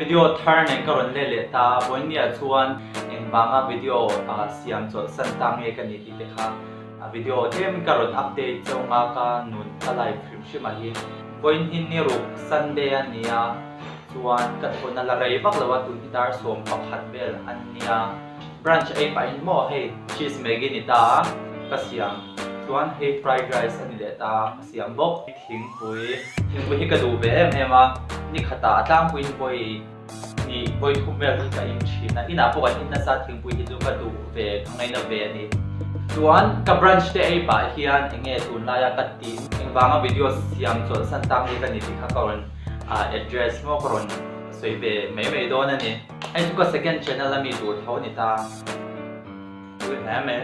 Video thar nen ka rawn let leh ta a, vawinia chuan engvanga video siam chawlhsan ta nge ka ni tih te kha video tlem ka rawn update chauh nga ka nun ka live hrim hrim a hi. Vawiin hi ni ruk Sunday a nia chuan ka thawn a la rei vak lo a, tun hi dar 11 vel a nia. Brunch ei pahin maw hei cheese maggi ni ta a ka siam chuan hei fried rice a ni leh ta a ka siam bawk. Thingpui thingpui hi ka duh ve em em a, ni khatah a tlangpuiin vawi hnih vawi thum vel hi ka in thin a, inah pawh kan in nasa thingpui hi chu ka duh ve ka ngaina ve a ni. Chuan ka brunch te ei pah hian eng nge tunlaia ka tih engvanga video siam chawlhsan tak nge ka ni tih kha ka rawn address maw ka rawn sawi ve mai mai dawn a ni. Hei chu ka second channel a mi tur tho a ni ta. Tui hle mai.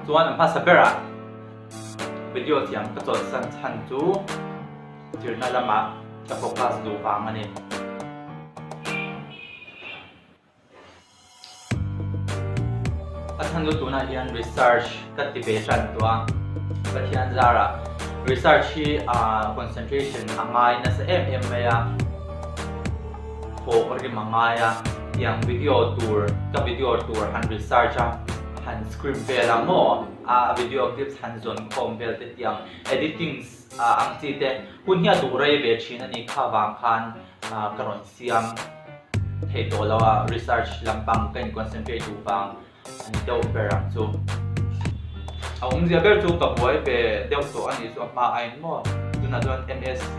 Chuan a hmasa berah video siam ka chawlhsan chhan chu zirna lamah ka focus duh vang a ni. A chhan chu tunah hian research ka ti ve tan tawh a, Pathian zarah research hi concentration a ngai nasa em em mai a, thawh rim a ngai a, tiang video tur ka video tur han research a, han script vel a maw a video clips han zawn khawm vel te tiang editing ang chi te hun hi a duh rei ve thin a ni kha vang khan ka rawn siam thei tawh lo a, research lampang ka in concentrate duh vang a ni deuh ber ang chu. A awmzia ber chu ka buai ve deuh tawh a nih chu a hma aiin maw tunah chuan MSc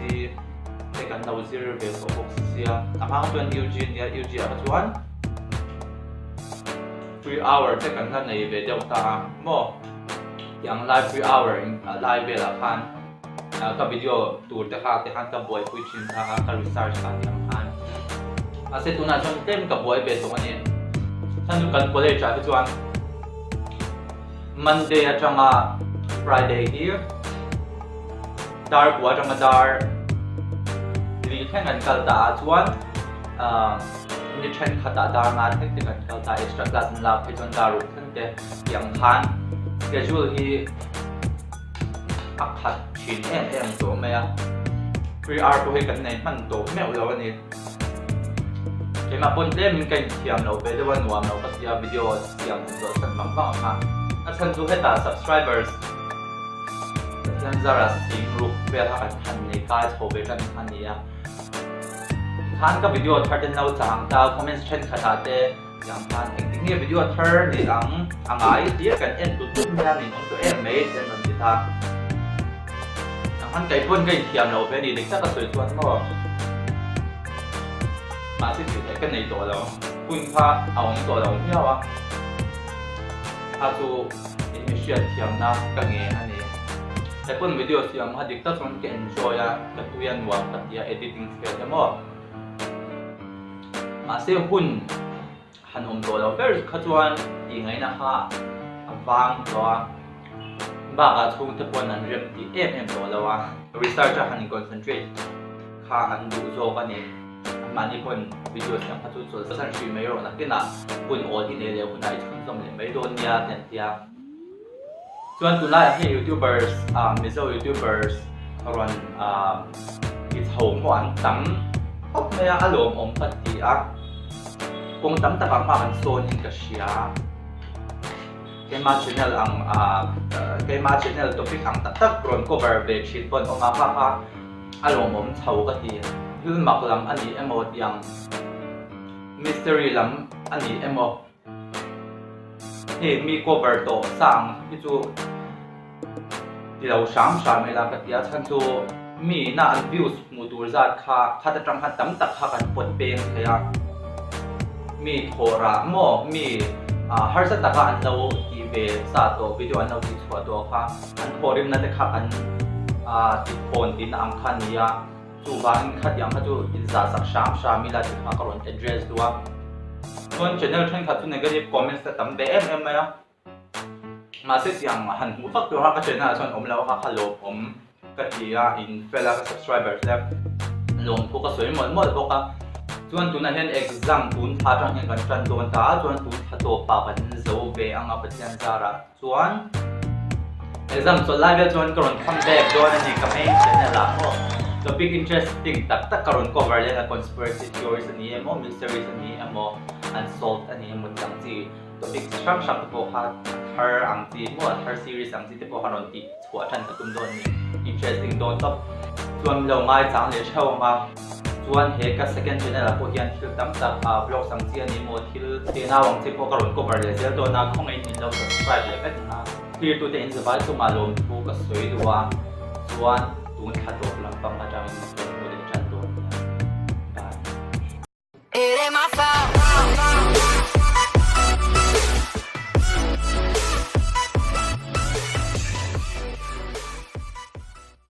te kan lo zir ve tawh bawk sia, a hma kha chuan UG a nia, UG ah kha chuan free hour te kan la nei ve deuh ta a maw tiang lai free hour lai velah khan. Ka video tur te kha te khan ka buaipui thin kha a, ka research kha ti ang khan. Mahse tunah chuan tlem ka buai ve tawh a ni. Chhan chu kan college ah te chuan Monday atanga Friday hi dar kua atanga dar li thleng an kal ta a chuan ni thenkhatah dar nga thleng te kan kal ta extra class an lak phei chuan dar ruk thleng te ti ang khan schedule hi a khat thin em em tawh mai a, free hour pawh hi kan nei hman tawh meuh lo a ni. Keimah pawn tlemin ka inthiam loh ve deuh a, nuam lo ka ti a, video siam han chawlhsan vang vang ang kha. A chhan chu hetah subscribers Pathian zara sing ruk vel kha kan han nei kai chho ve tan kha a ni a. Tikhan ka video thar te no chang ta, comments thenkhatah te Tiang khan engtin nge video thar ni ang a ngai tir kan en tut tut mai a nin awm tawh em mai tih an rawn ti ta. Tiang khan kei pawn ka inthiam lo ve a ni dik tak a sawi chuan maw mahse tih theih ka nei tawh lo hun kha a awm tawh lo miau a kha chu in mi hriat thiamna ka ngen a ni. Kei pawn video siam kha dik tak chuan ka enjoy a ka tui a nuam ka ti a editing vel te maw. Mahse hun han awm tawh lo ber kha chuan tih ngaihna kha a vang tawh a, bakah chhungte pawn an rem tih em em tawh lo a, research a han in concentrate kha an duh zawk a ni. Mahni pawn video siam kha chu chawlhsan hrih mai rawh nakinah hun awl i nei leh hunah i chhunzawm leh mai dawn nia ti an ti a. Chuan tunlaiah hian youtubers Mizo youtubers rawn ti chho maw an tam khawp mai a, a lawmawm ka ti a, kawng tam takah hma kan sawn in ka hria. Keima channel ang keima channel topic ang tak tak rawn cover ve thin pawh an awm a, kha kha a lawmawm chho ka ti. Thil mak lam a ni emaw tih ang mystery lam a ni emaw. Hei mi cover tawh sa ang hi chu ti lo hram hram ila ka ti a chhan chu mi ina an views hmuh tur zat kha khat atang khan tam tak kha kan pawt peng thei a mi thawh rah maw mi harsa taka an lo tih ve sa tawh video an lo tih chhuah tawh kha an thawh rimna te kha kan ti thawn tihna ang kha a ni a. Chuvangin khatiang kha chu inzah sak hram hram ila tih kha ka rawn address duh a. Chuan channel thenkhat chu negative comments te tam ve em em mai a. Mahse tiang han hmuh vak tur kha ka channel ah chuan awm lo a kha kha lawmawm ka ti a, in fel a ka subscribers te lawmthu ka sawi mawlh mawlh bawk a. Chuan tunah hian exam tun thla atang hian kan tan dawn ta a, chuan tun thla tawpah kan zo ve ang a Pathian zarah. Chuan exam chawlh lai vel chuan ka rawn come back dawn a ni ka main channel ah maw. Topic interesting tak tak ka rawn cover leh a, conspiracy theories a ni emaw, mysteries a ni emaw, unsolved a ni emaw tih ang chi topic chi hrang hrang te pawh kha a thar ang chi maw, a thar series ang chi te pawh kha rawn tih chhuah tan ka tum dawn a ni. Interesting dawn tawp. Chuan lo ngaichang leh theuh ang a, chuan he ka second channel ah pawh hian thil tam tak ah vlogs ang chi a ni emaw, thil tenau ang chi pawh ka rawn cover leh zel dawn a, khawngaihin min lo subscribe leh vek ang a. Thirtute in zavai chungah lawmthu ka sawi duh a, chuan tun thla tawp lampang atangin ka hmu leh tan dawn nia. Bye.